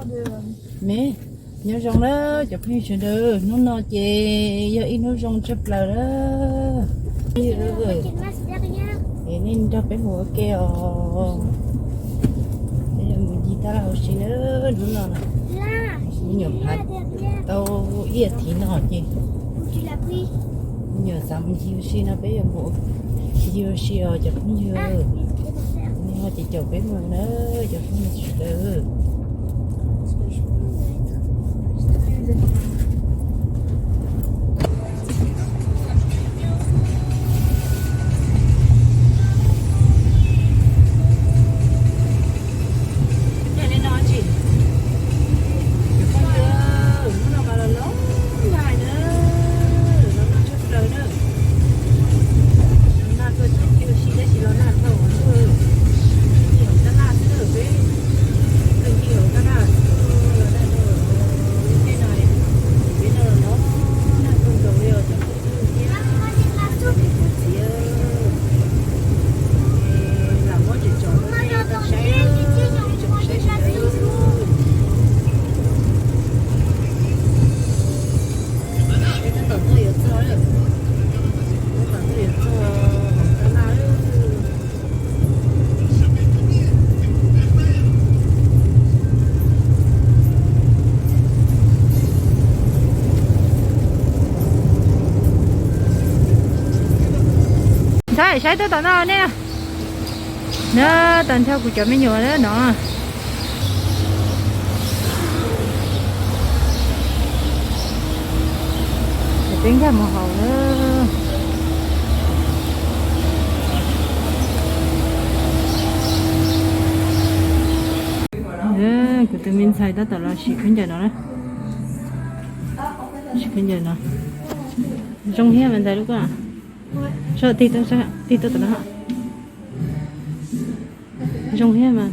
Me, nyob zoo na cov phooj ywg sawv daws, hnub no ces yog ib hnub zoo tshaj plaws na. Es nej nrog peb mus ua ke os. Peb yuav mus ncig tab laj ua si na, hnub no na. Me nyuam phav tau ib as thiv no ces me nyuam xav mus ncig ua si no peb yuav mus ncig ua si os cov phooj ywg. Nej ho ces caum peb mus na cov phooj ywg sawv daws. Cov phooj ywg, hnub no mas los los nag na, los nag tshaj plaws na. Los nag tuaj txog ncig ua si tab sis los nag thaum ub ncig hauv tab laj xwb peb, tuaj ncig hauv tab laj los nag no, tej no, peb no los los nag kawg nkaus li os cov phooj ywg thiab. Lam muab tseem tsom rau nej tau saib, tseem saib sawv daws. Peb tab tom tuaj yuav txog lawm, tab tom tuaj yuav txog hauv tab laj lawm. Ntxhais, saib tuaj tom no nej. Na, tau nrog kuv cov me nyuam na no. Peb nkag mus hauv na. Kuv tus me ntxhais tab tom los siv khaub ncaws no na. Siv khaub ncaws no. Zoo thiab mas ntxhais lub koj. Saib tig tuaj, tig tuaj tom no. Zoo thiab mas.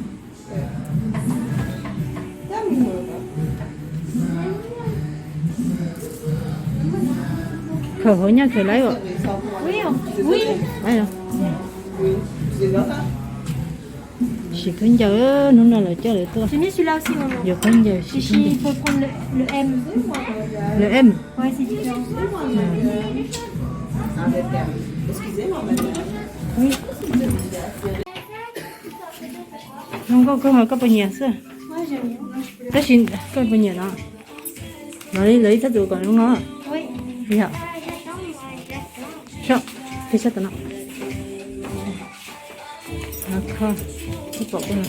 Khawm hauv nyaj khawm laib os. Siv khaub ncaws, hnub no lawv coj lawv tuaj. Yuav khaub ncaws siv khaub ncaws. Lawv em. Zoo nkauj kawg mas koj puas nyiam xwb? Tab sis koj puas nyiam no? Los li lawv ib txhab tus kom zoo no. Yog, peb sab tom no. Koj pom no,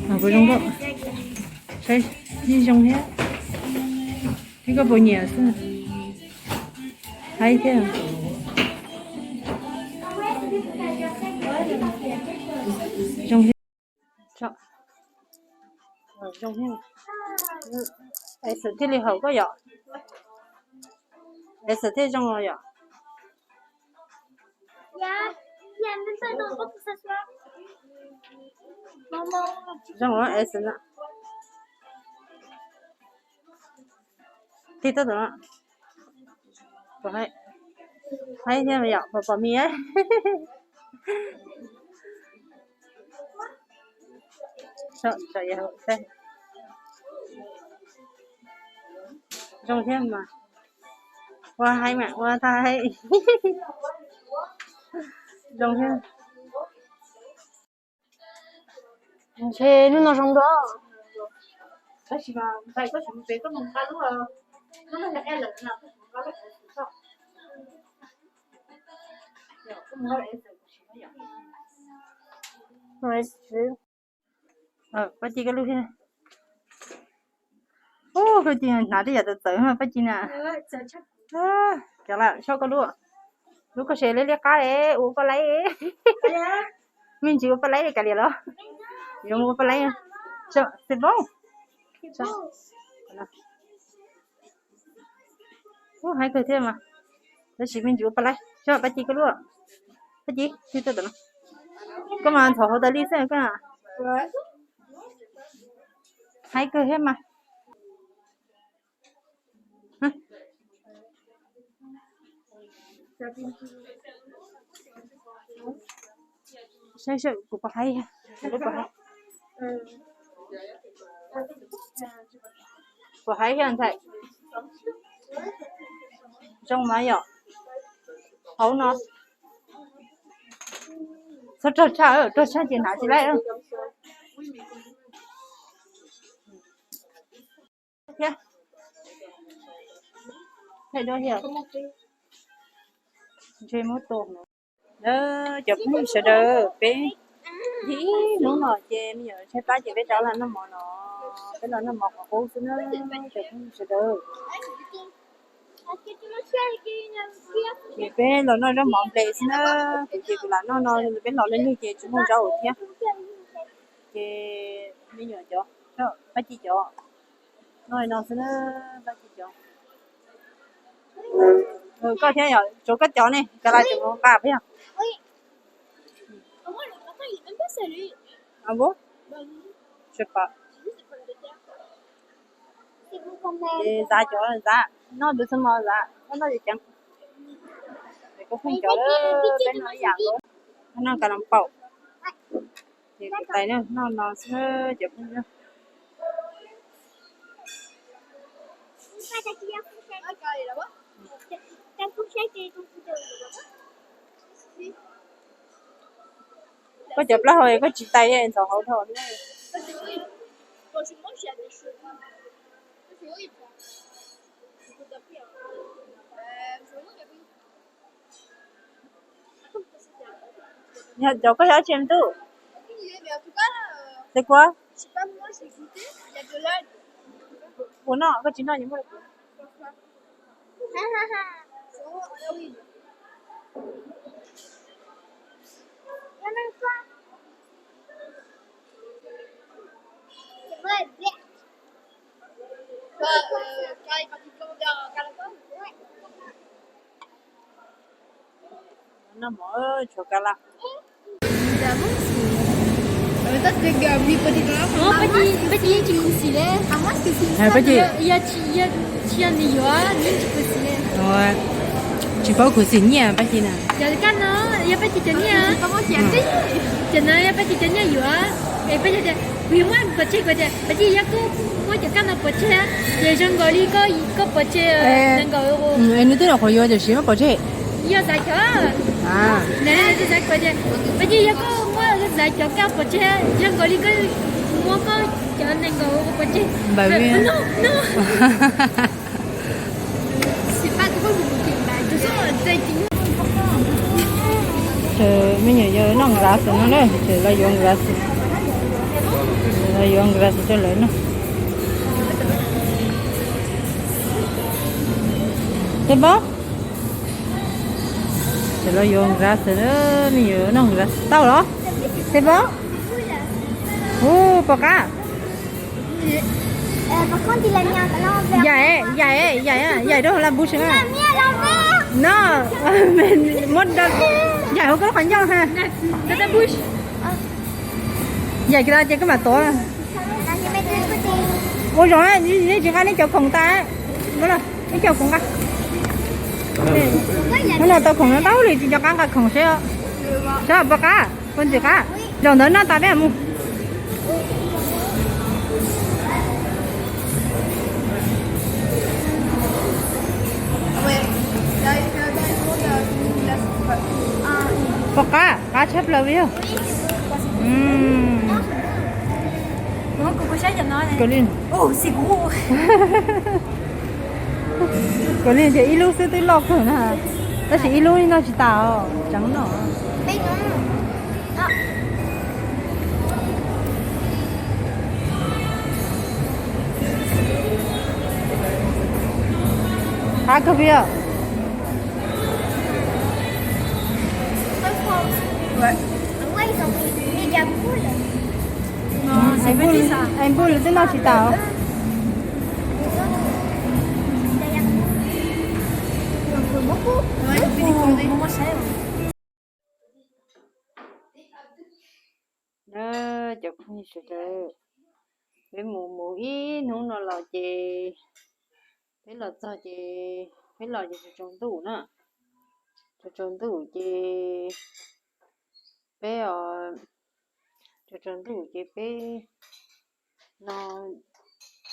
no kuv zoo nkauj. Saib, yeej zoo thiab. Thiab koj puas nyiam xwb? Haib thiab. Zoo thiab. Zoo thiab. Es thiaj li haum koj yom? Es thiaj zoo yom? Zoo es na. Tig tuaj tom no. Haib thiab yom, pom pom mis. Zoo thiab mas. Ua haib mas ua tag haib. Zoo thiab. Ntshe hnub no zoo dua. Tab sis mas ntxhais koj tsis mus pem koj mus nqa lub, lub no yog L na, koj mus nqa lub S tso. Pab Ci koj lub thiab. Ub, koj Ci hnav tej yam txawv txawv mas Pab Ci na. Cov lawm, soj koj lub. Lub koj se liab liab qab es ua paj laib. Me ntsis ua paj laib li kav liam los. Yuav mus ua paj laib. Xi poob. Ub, haib kawg thiab mas. Tab sis me ntsis ua paj laib. Soj Pab Ci koj lub. Pab Ci, Ci tuaj tom no. Koj mas ntxhov hauv tas li xwb koj. Haib kawg thiab mas. Saib saib kuv puas haib, kuv lub puas haib. Puas haib thiab ntxhais? Zoo mas yom. Hauv no txhob rog tshaj, rog tshaj ces hnav tsis laib thiab. Ntshe muab tua. Cov phooj ywg sawv daws, peb ib hnub no ces me nyuam tshaib plab ces peb rov los noj mov no, peb los noj mov qhov qub xwb na cov phooj ywg sawv daws. Ces peb los noj zaub mov nplej xwb na, kuv ces kuv lam noj no, peb los leej twg ces tsis muaj zaub thiab. Ces me nyuam cov, Paj Ci cov, noj no xwb na, Paj Ci cov. Koj thiab yom, tsuav koj cov ne, ka la tseem nqa peb yog. Ces Zav cov, Zav noj tus xab mos, Zav koj noj ceev ceev. Ces koj pheej cov, peb noj ib yam nkaus, noj ka la paum. Ces kuv tais noj no xwb cov phooj ywg. Koj cov plaub hau koj tsis tais ntxhov hauv dhau. Cov koj xyov tsis me tub. Xav kuv, kuv noj, koj tsis noj. Noj mov tshuav ka la. Paj Ci yeej tsis khuv xim li. Yog tsis yog nws yuav nws yeej tsis khuv xim li. Tsis paub khuv xim nyiaj Paj Ci na. Cov kaj no yog Paj Ci cov nyiaj. Cov no yog Paj Ci cov nyiaj yuav. Es Paj Ci tias kuv yuav muab pov tseg, kuv tias Paj Ci yog koj muab cov kaj no pov tseg ces zoo nkaus li koj, koj pov tseg zoo nkaus. Nws twb nyuam qhuav yuav tiam sis muab pov tseg. Yog Zav cov. Nws Zav kuv tias Paj Ci yog koj muab Zav cov kaj pov tseg zoo nkaus li koj muab koj cov nees nkaum pov tseg. Ces me nyuam yaus noj nkrav xwb no na, ces lawv yuav nkrav xwb, lawv yuav nkrav xwb rau lawv noj. Tej pob, ces lawv yuav nkrav xwb, me nyuam yaus noj nkrav xwb tau los. Tej pob, hu pom qab. Yaim, yaim, yaim, yaim rau hauv las npus tsev na. No, muab yaim hauv koj lub qhov ncauj ha. Yaim kiag ces koj mam tuav. Ua zoo, nej tsis nqa nej cov khoom tas. Ib co kuv nqa. Hnub no tau khoom no tau li tsis nco qab nqa khoom seb. Seb pom qab, poj ntxwv qab. Zaum ntawd noj tas peb mam mus. Pom qab, qab tshaj plaws yog. Kaus hlib. Kaus hlib tias ib lub xwb twb loj kawg na, tab sis ib lub noj tsis tas os, tseev noj. Qab kawg peb. Npus lwm twb noj tsis tas. Na, cov phooj ywg sawv daws, peb mus mus ib hnub no los ces peb los txog ces peb los ces tsaus tsaus ntuj na, tsaus tsaus ntuj ces peb, tsaus tsaus ntuj ces peb no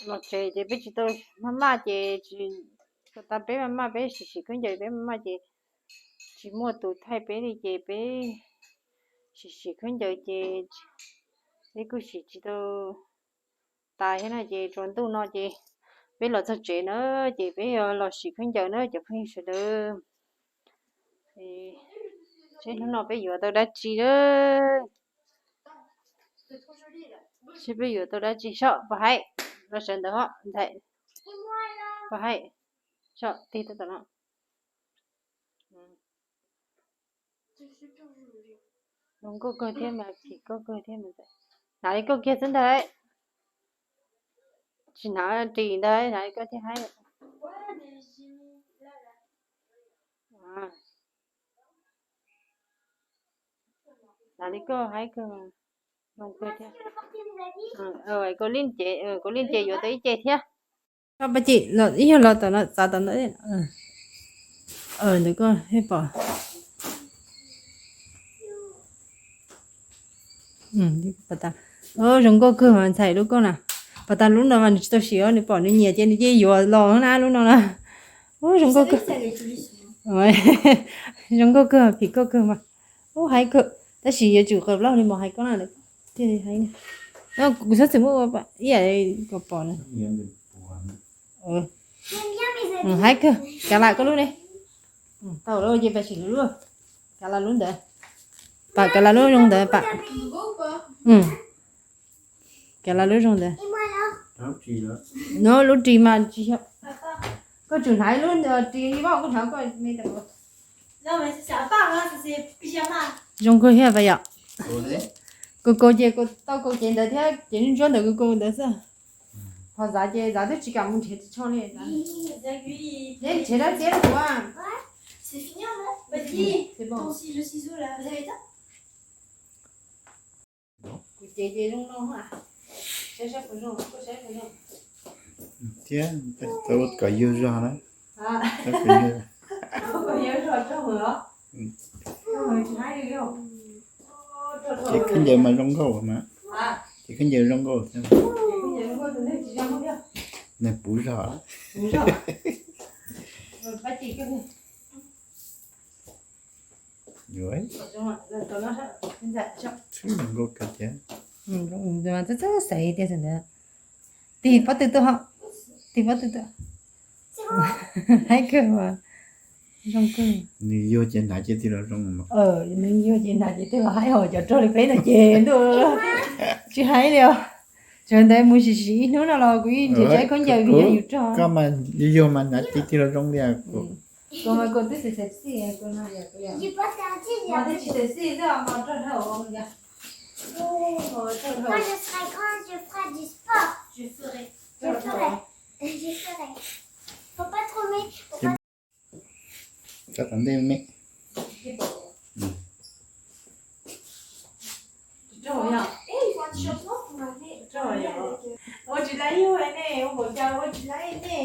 Los tsev ces peb tsis tau maj maj ces tsis, tau tas peb maj maj, peb sim sim khaub ncaws peb maj maj ces tsis muaj tus thaij peb li ces peb sim sim khaub ncaws ces peb kuj sim tsis tau tas thiab na ces tsaus ntuj no ces peb los txog tsev na ces peb yuav los sim khaub ncaws na cov phooj ywg sawv daws. Seb hnub no peb yuav tau dab tsi na. Seb peb yuav tau dab tsi, sob puas haib, los sawv ntawd ho ntxhais, puas haib, sob tig tab tom no. Zoo nkauj kawg thiab mas phim koj kawg thiab mas ntxhais. Hnav li koj kiag xwb ntag. Tsis hnav ris ntag, hnav li koj thiaj haib. Hnav li koj haib kawg, zoo kawg thiab. Kaus lij ces, kaus lij ces yuav tau ib ce thiab. Paj Ci, ib yog los tom no, txav tom no. Ntawd koj pom. Zoo nkauj kawg mas ntxhais lub koj na. Pom tas lub no mas nws tsis tau sim os, nws pom nws nyiam ces nws cia yuav los na lub no na. Ub, zoo nkauj kawg. Zoo nkauj kawg, phim koj kawg mas. Ub, haib kawg, tab sis yuav tsum qawm plaub hau li mos hais koj na. Kuv txhob txwm muab ua ib yam kom pom na. Haib kawg, kav lam koj lub ne. Tau lawm ces pab sim lub, kav lam lub ntawd. Pam kav lam lub zoo ntawd pam. Kav lam lub zoo ntawd. No lub ris mas tsis yog. Koj tsum hnav lub ris li voj koj hnav koj me. Zoo kawg thiab pab yom. Kaus kaus ces tau kaus cev ntawd thiab cev ntsuab ntawd kaus kaus ntawd xwb. Ho zav ces zav twb tsis kam mus nrhiav ris tsho li. Neb nrhiav dab txiab rau kuv. Kuv cev ces zoo no. Saib saib puas zoo, koj saib puas zoo. Thiab tau kom yug zog na. Ces khaub ncaws mas zoo nkauj mas. Ces khaub ncaws zoo nkauj thiab. Nws puv zog. Zoo nkauj kawg thiab. Txawj txawj xaiv tias ntawd. Tig pob tw tuaj ho. Tig pob tw tuaj. Haib kawg mas. Zoo kawg. Nws yuag ces hnav ces tig los zoo. Nws yuag ces hnav ces tig los haib, ho cov rog li peb no ces ntuj tsis haib li os. Tsuas ntawd mus sim sim ib hnub no los kuv yeej nrhiav tsis tau khaub ncaws vim yog yus rog. Koj mas yuag mas hnav ces tig los zoo li. Kuv mas kuv twb xav xav xij, kuv no yog kuv yog mas twb tsis xav xij xwb mas rog dhau yog. Moi, je serai grand, je ferai du sport. Je ferai. Je ferai. Je ferai. Faut pas trop, mais faut pas. Ua tsis laiv yus ne, ua npaum cas ua tsis laiv ne.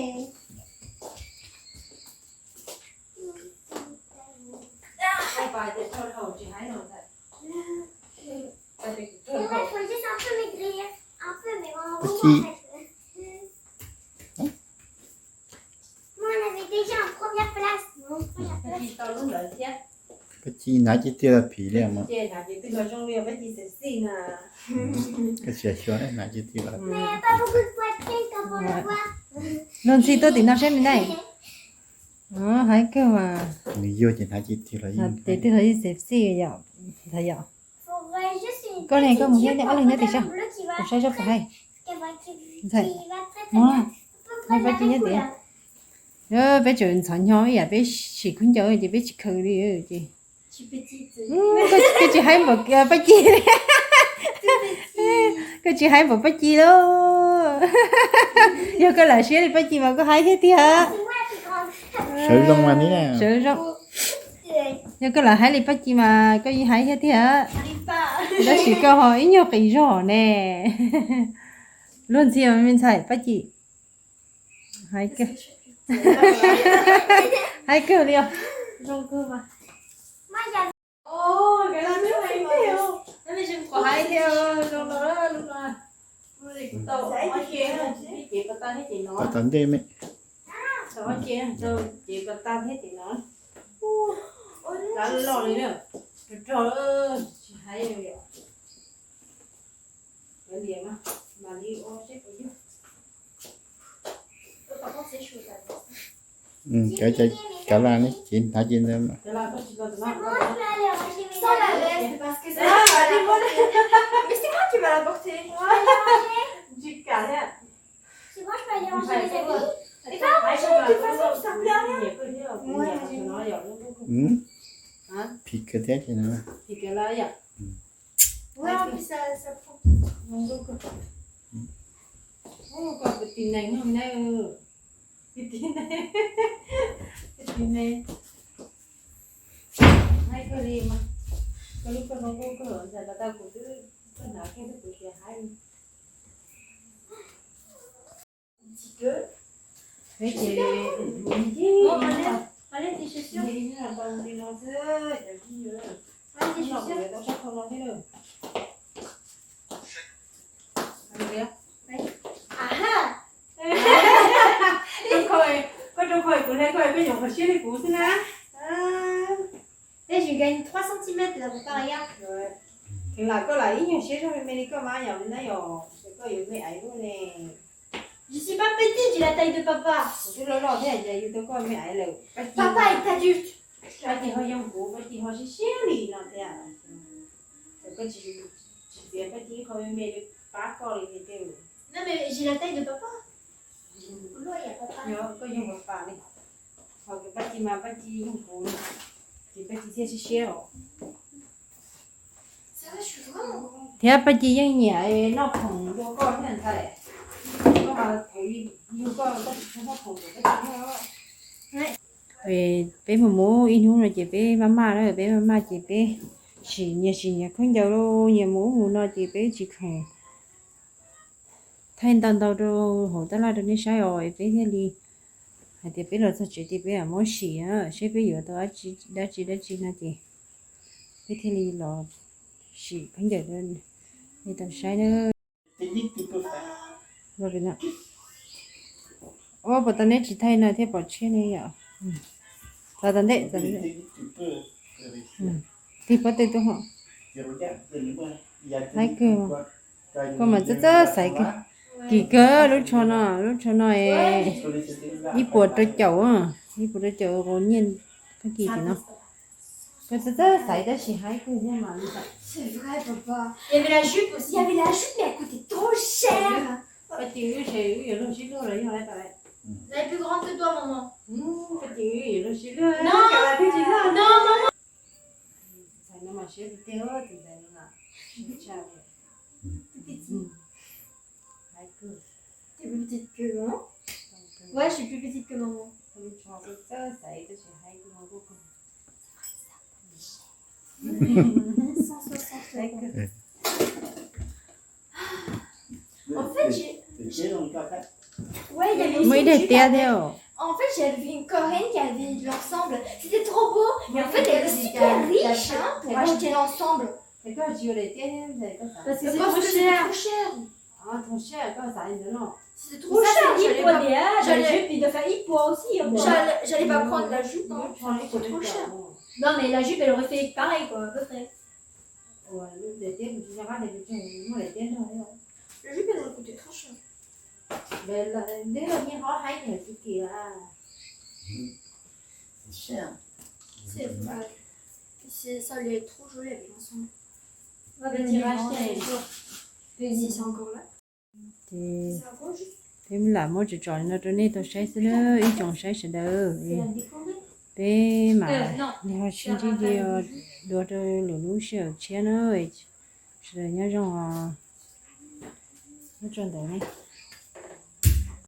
Pab Ci. Pab Ci hnav ces tig los phim li mas. Koj tsis xyuas hnav ces tig los. Luag ntxhi tuaj tim no saib me ntxhais. Haib kawg mas. Nws yuag ces hnav ces tig los. Ces tig los yeej sexy yom, ntag yom. Koj ne, koj mus nyob ob leeg nyob tim sab, kuv saib seb puas haib. Ntxhais, mus, nyob pab ci nyob tim. Peb tseem ntxhov nyo ib yam peb sim khaub ncaws ces peb tsis khaws li ces. Koj tsis haib npaum Paj Ci li. Koj tsis haib npaum Paj Ci lauj. Yog koj lam siab li Paj Ci mas koj haib thiab tiag. Sawv zoo mas ni. Sawv zoo. Yog koj lam haib li Paj Ci mas koj yeej haib thiab tiag. Tab sis koj ho ib nyuag qis zog ne. Luag ntxhi mas me ntxhais Paj Ci. Haib kawg. Haib kawg li os. Zoo kawg mas. Haib thiab zoo los. Tau ob ce, ces pas tag thiab ces no. Pas tag ntej me. Tau ob ce, tau ces pas tag thiab ces no. Lab loj li na. Rog rog, tsis hais li yom. Kav liam mas, mam li ua seb puas yog. Kav, kav las ne, ces hnav ces ntawd mas. Sans la laine, parce que c'est moi, mais c'est moi qui va la porter. Tsis kam thiab. C'est moi, je peux aller ranger mes habits. Et va ranger, de toute façon, ça plaît à rien. Phim kawg thiab ces no. Ouais, en plus, ça, ça prend. Koj kwv tij neeg no ne, kwv tij neeg, kwv tij neeg. Haib kawg li mas, koj lub koj zoo nkauj kawg, ntxhais los tau kuv twb koj hnav kiag twb kuv tias haib. Peb ces Bon, allez, allez, tes chaussures. Li no xwb cov phooj ywg. Allez, tes chaussures. Tau sab khau no thiab lawm. Aha. Koj rau khau kuv hle koj, koj nyuam qhuav siab li kuv xwb na. Ej, je gagne trois centimètres là, faut pas regarder. Kheev lam koj lam ib nyuag siab zog me me li koj mas yom, li na yom, koj yuav me aiv luaj ne. Je suis pas petite, j'ai la taille de papa. Kuv twb loj loj thiab ces yus tau koj me aiv lawm. Papa est adulte. Pab tis ho yoo kuv, pab tis ho siab siab li no thiab. Koj tsis, tsis txiav pab tis qhov me me li pab koj li thiab. Non, mais j'ai la taille de papa. Yog koj yog pab pab li. Ho pab tis mas pab tis yoo kuv, ces pab tis thiaj siab siab os. Thiab pab tis yeej nyiam noj khoom dua koj thiab ntag. Koj mas thaum yug koj, koj tsis tshua noj khoom rau pab tis noj. Peb mus mus ib hnub no ces peb maj maj na, peb maj maj ces peb sim nyias sim nyias khaub ncaws lauj, nyias mus ub mus no ces peb tsis khoom thaij ntau ntau rau hauv tab laj rau nej saib os, peb thiaj li hais tias peb los txog tsev ces peb mam muab sim na, seb peb yuav tau dab tsi dab tsi no ces peb thiaj li los sim khaub ncaws rau nej tau saib na. Ua puas tau neb tsis thaij no thiaj pom tshiab ne yom. Tau tau ntej, tau ntej. Tig pob tw tuaj hos. Haib kawg. Koj mas txawj txawj xaiv kawg. Kim kawg lub tsho no, lub tsho no ib puas rau caum, ib puas rau caum quav nyiaj koj kim tim no. Koj txawj txawj xaiv tab sis haib kawg thiab mas li xaiv. C'est vrai, papa. Il y avait la jupe aussi. Il y avait la jupe, mais elle coûtait trop cher. Koj tim wb ces wb yuav luag sib luag los yog hais tias. Elle est plus grande que toi, maman. Koj tim wb yuav luag sib luag. Non, non, maman. Ntxhais no mas siab tiag tiag, tus ntxhais no mas siab tshaj li. T'es plus petite que maman ? Ouais, je suis plus petite que maman. Cent soixante. En fait, j'ai, j'ai, ouais, il y avait aussi une jupe avec. Muaj ib daim tiab thiab. En fait, j'avais vu une coréenne qui avait de l'ensemble. C'était trop beau. Mais en fait, elle est super riche, hein, pour acheter l'ensemble. Parce que c'est trop cher. C'était trop cher. J'allais, j'allais pas prendre la jupe, il doit faire ib puas aussi, hein. J'allais, j'allais pas prendre la jupe, hein. Enfin, c'était trop cher. Non, mais la jupe, elle aurait fait pareil, quoi, à peu près. La jupe, elle aurait coûté trop cher. C'est cher. C'est, c'est, ça, elle est trop jolie avec l'ensemble. Si c'est encore là. Ces peb lam muab tso tso li no rau nej tau saib xwb na, ib tsoom saib sawv daws. Peb mam li ho sib ntsib dua rau lwm lub sij hawm tshiab na. Sawv daws nyob zoo os. Muab tso ntawd ne.